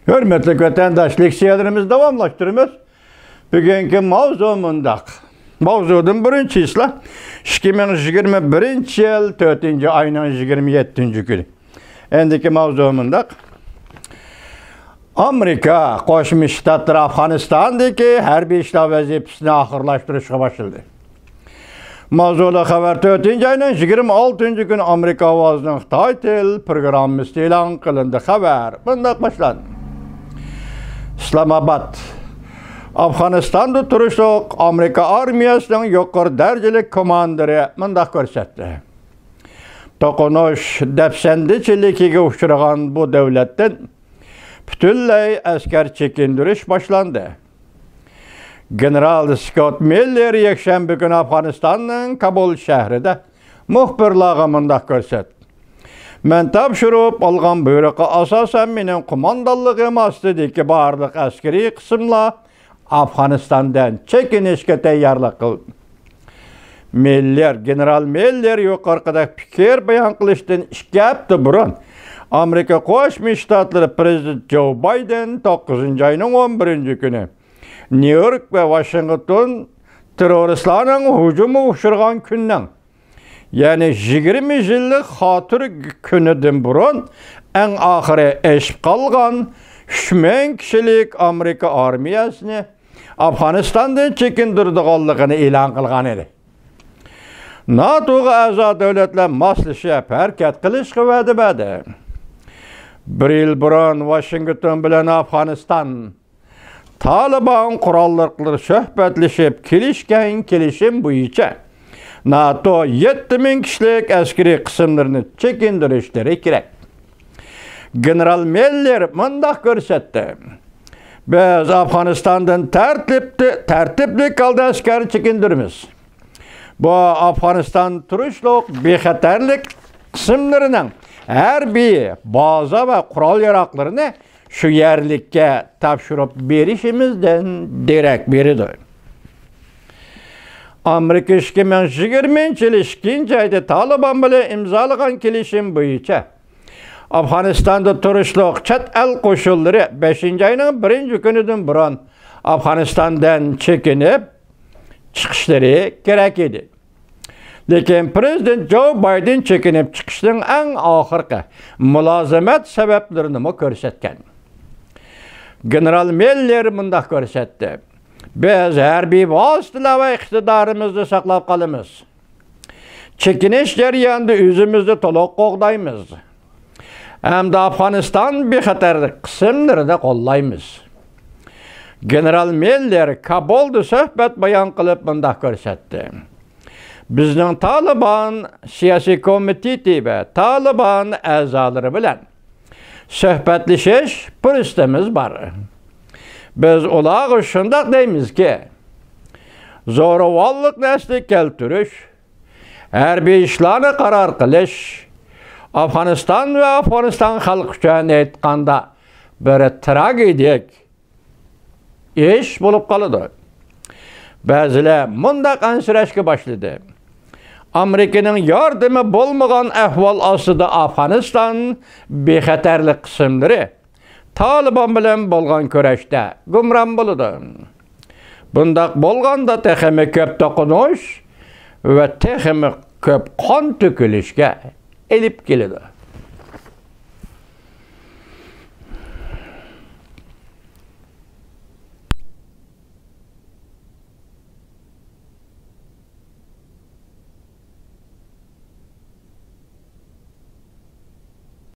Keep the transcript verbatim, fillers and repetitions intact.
ھۆرمەتلىك ۋەتەنداش، لېكسىيەلىرىمىزنى داۋاملاشتۇرىمىز. بۈگۈنكى ماۋزۇ مۇنداق. ماۋزۇدىن بىرىنچى چىسلا، ئىككى مىڭ يىگىرمە بىرىنچى يىل تۆتىنچى ئاينىڭ يىگىرمە يەتتىنچى كۈنى. ئەندىكى ماۋزۇ مۇنداق. ئامېرىكا قوشما شتاتلىرى ئافغانىستاندىكى ھەربىي ئىشلار ۋەزىپىسىنى ئاخىرلاشتۇرۇشقا باشلىدى. ماۋزۇلۇق خەۋەر تۆتىنچى ئاينىڭ يىگىرمە ئالتىنچى كۈنى ئامېرىكا ئاۋازىنىڭ خىتاي تىل پروگراممىسىدا ئېلان قىلىندى. خەۋەر مۇنداق باشلاندى. ئىسلامئاباد. ئافغانىستاندا تۇرۇشلۇق ئامېرىكا ئارمىيەسىنىڭ يۇقىرى دەرىجىلىك كوماندىرى مۇنداق كۆرسەتتى. توقۇنۇش دەپسەندىچىلىكىگە ئۇچرىغان بۇ دۆلەتتىن پۈتۈنلەي ئەسكەر چېكىندۈرۈش باشلاندى. گېنېرال سكوت مىللېر يەكشەنبە كۈنى ئافغانىستاننىڭ كابۇل شەھىرىدە مۇخبىرلارغا مۇنداق كۆرسەتتى. مەن تاپشۇرۇپ ئالغان بۇيرۇققا ئاساسەن، مېنىڭ قوماندانلىقىم ئاستىدىكى بارلىق ئەسكىرىي قىسىملار ئافغانىستاندىن چېكىنىشكە تەييارلىق قىلدى. مىللېر، گېنېرال مىللېر يۇقىرىقىدەك پىكىر بايان قىلىشتىن ئىككى ھەپتە بۇرۇن، ئامېرىكا قوشما شتاتلىرى پرېزىدېنتى جو بايدېن توققۇزىنچى ئاينىڭ ئون بىرىنچى كۈنى نيۇ يورك ۋە ۋاشىنگتون تېررورىستلارنىڭ ھۇجۇمىغا ئۇچرىغان كۈننىڭ، يەنى يىگىرمە يىللىق خاتىرە كۈنىدىن بۇرۇن ئەڭ ئاخىرى ئېشىپ قالغان ئۈچ مىڭ كىشىلىك ئامېرىكا ئارمىيەسىنى ئافغانىستاندىن چېكىندۈرىدىغانلىقىنى ئېلان قىلغان ئىدى. ناتوغا ئەزا دۆلەتلەر ماسلىشىپ ھەرىكەت قىلىشقا ۋەدە بەردى. بىر يىل بۇرۇن ۋاشىنگتون بىلەن ئافغانىستان تالىبان قوراللىقلىرى سۆھبەتلىشىپ كېلىشكەن كېلىشىم بويىچە ناتو يەتتە مىڭ كىشىلىك ئەسكىرىي قىسىملىرىنى چېكىندۈرۈشلىرى كېرەك. گېنېرال مىللېر مۇنداق كۆرسەتتى. بىز ئافغانىستاندىن تەرتىپلىك، تەرتىپلىك ھالدا ئەسكەر چېكىندۈرىمىز. بۇ ئافغانىستان تۇرۇشلۇق بىخەتەرلىك قىسىملىرىنىڭ ھەربىي بازا ۋە قورال ياراغلىرىنى شۇ يەرلىككە تاپشۇرۇپ بېرىشىمىزدىن دېرەك بېرىدۇ. ئامېرىكا ئىككى مىڭ يىگىرمىنچى يىلى ئىككىنچى ئايدا تالىبان بىلەن ئىمزالىغان كېلىشىم بويىچە ئافغانىستاندا تۇرۇشلۇق چەت ئەل قوشۇنلىرى بەشىنچى ئاينىڭ بىرىنچى كۈنىدىن بۇرۇن ئافغانىستاندىن چېكىنىپ چىقىشلىرى كېرەك ئىدى. لېكىن پرېزىدېنت جو بايدېن چېكىنىپ چىقىشنىڭ ئەڭ ئاخىرقى مۇلازىمەت سەۋەبلىرىنىمۇ كۆرسەتكەن. گېنېرال مىللېر مۇنداق كۆرسەتتى: بىز ھەربىي ۋاسىتىلەر ۋە ئىقتىدارىمىزنى ساقلاپ قالىمىز. چېكىنىش جەريانىدا ئۆزىمىزنى تولۇق قوغدايمىز ھەمدە ئافغانىستان بىخەتەرلىك قىسىملىرىنى قوللايمىز. گېنېرال مىللېر كابۇلدا سۆھبەت بايان قىلىپ مۇنداق كۆرسەتتى: بىزنىڭ تالىبان سىياسىي كومىتېتى ۋە تالىبان ئەزالىرى بىلەن سۆھبەتلىشىش پۇرسىتىمىز بار. بىز ئۇلارغا شۇنداق دەيمىزكى، زورىۋاللىقنى ئەسلىگە كەلتۈرۈش، ھەربىي ئىشلارنى قارار قىلىش ئافغانىستان ۋە ئافغانىستان خەلقى ئۈچۈن ئېيتقاندا بىر تراگېدىيەلىك ئىش بولۇپ قالىدۇ. بەزىلەر مۇنداق ئەنسىرەشكە باشلىدى: ئامېرىكىنىڭ ياردىمى بولمىغان ئەھۋال ئاستىدا ئافغانىستان بىخەتەرلىك قىسىملىرى تالىبان بىلەن بولغان كۈرەشتە گۇمران بولىدۇ. بۇنداق بولغاندا تېخىمۇ كۆپ توقۇنۇش ۋە تېخىمۇ كۆپ قان تۆكۈلۈشكە ئېلىپ كېلىدۇ.